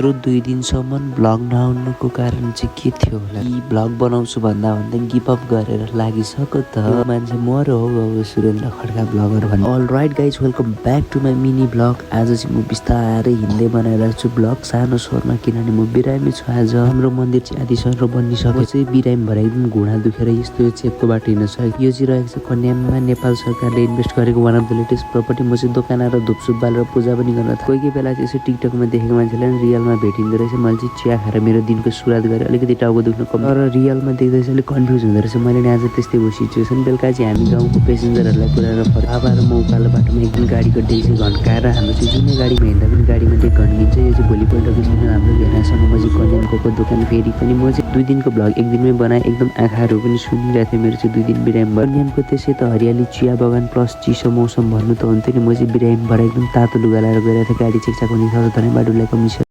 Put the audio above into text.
2 दिनसम्म ब्लग नआउनुको कारण चाहिँ के थियो होला? कि ब्लग बनाउँछु भन्दा गिभ अप गरेर लागिसक्यो त मान्छे मरो हो अब सुरेन्द्र खड्का ब्लगर भन्ने। All right guys, welcome back to my mini vlog. आज चाहिँ म बिस्तारै हिँड्दै बनाइरहेको छु ब्लग सानो स्वरमा, किनभने म बिरामी छु आज। हाम्रो मन्दिर चाहिँ आधी सर बनिसक्यो। चाहिँ बिरामी भएर एकदम घुँडा दुखेर यस्तो चेपको बाटो हिँड्न सकेको। यो चाहिँ रहेको छ कन्याममा नेपाल सरकारले इन्भेस्ट गरेको one of the latest property. म चाहिँ दोकान आएर धुपसुप बालेर पूजा पनि गर्न थालेँ। कोही कोही बेला चाहिँ यसो टिकटकमा देखेको मान्छेलाई रियलमा भेटिँदो रहेछ। मैले चाहिँ चिया खाएर मेरो दिनको सुरुवात गरेँ। अलिकति टाउको दुख्न कम, तर रियलमा देख्दा चाहिँ अलिक कन्फ्युज हुँदो रहेछ। मैले आज त्यस्तै भयो सिचुएसन। बेलुका चाहिँ हामी गाउँको पेसेन्जरहरूलाई पुऱ्याएर बाबा र म उकालो बाटोमा एकदम गाडीको डेक्सी घन्काएर हाम्रो चाहिँ जुनै गाडीमा हिँड्दा पनि गाडीमा डेक घन्किन्छ। यो चाहिँ भोलिपल्टको दिन हाम्रो भेनासँग म चाहिँ कल्याणको दोकान फेरि पनि म चाहिँ 2 दिनको भ्लग एक दिनमै बनाएँ। एकदम आँखाहरू पनि सुनिरहेको थियो मेरो चाहिँ 2 दिन बिरामी भयो। कल्याणको त्यसै त हरियाली चिया बगान प्लस चिसो मौसम भन्नु त हुन्थ्यो नि। म चाहिँ बिरामी भएर एकदम तातो लुगा लाएर गइरहेको थिएँ। गाडी चेकचाक हुने छ त धन्यवाद उसलाई कमिसन